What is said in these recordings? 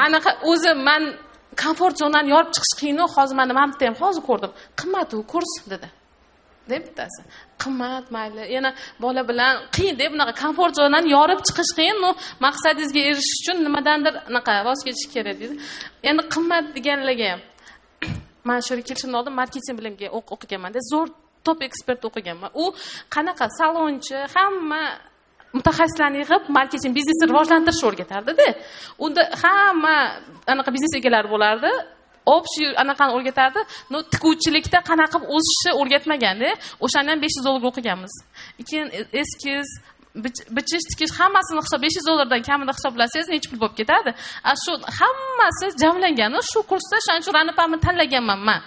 Anaqa o'zi man комфорт zonani yorib chiqish qiyinu. Hozir mana bitta ham hozir ko'rdim, qimmat u kurs dedi deb bittasi qimmat, mayli, yana bola bilan qiyin deb bunaqa комфорт zonani yorib chiqish qiyin. Но maqsadingizga erishish uchun nimadandir anaqa voz kechish kerak deydi. Endi qimmat deganlarga ham, man shu yerga kelishimdan oldin marketing bilimga o'qiganmanda, zo'r top ekspert o'qiganman. U qanaqa salonchi, hamma mutaxassislarni yig'ib, marketing, biznesni rivojlantirishni o'rgatardida. Unda hamma anaqa biznes egalari bo'lardi, общий anaqani o'rgatardi. Но tikuvchilikda qanaqa qilib o'sishni o'rgatmaganda. O'shani ham 500 dollarga o'qiganmiz. Keyin eskiz, bichish, tikish, hammasini hisob, 500 dollardan kamida hisoblasangiz, necha pul bo'lib ketadi? A shu hammasi jamlangani shu kursda. Shuning uchun Ranipamni tanlaganman man.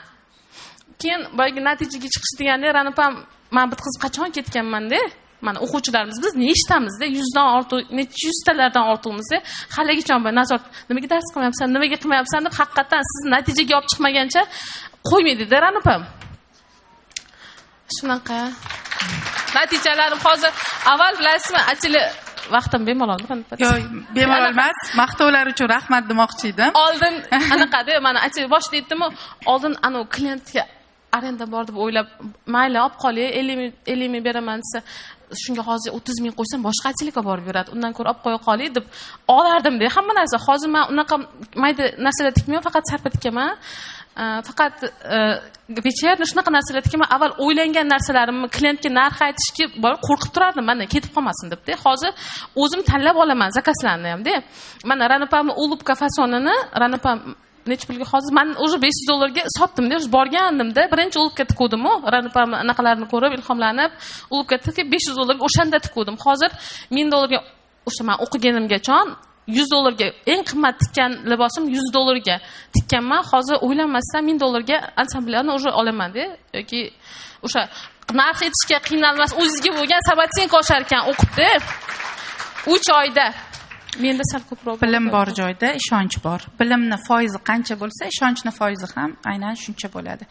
Keyin boyagi natijaga chiqish deganda, Ranipam man bitqizib qachon ketganmanda. Mana o'quvchilarimiz, biz nechtamizda, 100dan ortiq, necha yuztalardan ortiqmizda, haligacha nazorat, nimaga dars qilmayapsan, nimaga qilmayapsan deb, haqiqatdan siz natijaga olib chiqmagancha qo'ymaydida Ranipam. Shunaqa natijalarim hozir. Avval, bilasizmi, achili vaqtim bemalol. Yo'q, bemalol emas, maqtovlar uchun rahmat demoqchi edim. Oldin anaqada, mana achili boshida aytdimu, oldin anavi klientga arenda bor deb o'ylab, mayli, olib qolay, 50 ming, 50 ming beraman desa, shunga hozir 30 ming qo'ysam, boshqa atelga borib yuradi, undan ko'ra olib qo'ya qolay deb olardimda hamma narsa. Hozir man unaqa mayda narsalar tikmayman, faqat sarpa tikaman, faqat вечерний, shunaqa narsalar tikaman. Avval o'ylangan narsalarimni klientga narx aytishga borib qo'rqib turardim, mana ketib qolmasin debda. Hozir o'zim tanlab olaman заказ larni hamda. Mana Ranipamni улыбка fasonini, Ranipam necha pulga hozir man уже 500 dollarga sotdimda. Уже borgandimda birinchi улыбка tikuvdimu, Ranipamni anaqalarini ko'rib, ilhomlanib улыбка tikib, 500 dollarga o'shanda tikuvdim. Hozir 1000 dollarga. O'sha man o'qiganimgacha 100 dollarga, eng qimmat tikkan libosim 100 dollarga tikkanman. Hozir o'ylanmasdan 1000 dollarga ansamblni уже olamanda yoki o'sha narx aytishga qiynalmas, o'zizga bo'lgan самооценка oshar ekan o'qibda 3 oyda. Menda sal ko'proq. Bilim bor joyda ishonch bor. Bilimni foizi qancha bo'lsa, ishonchni foizi ham aynan shuncha bo'ladi.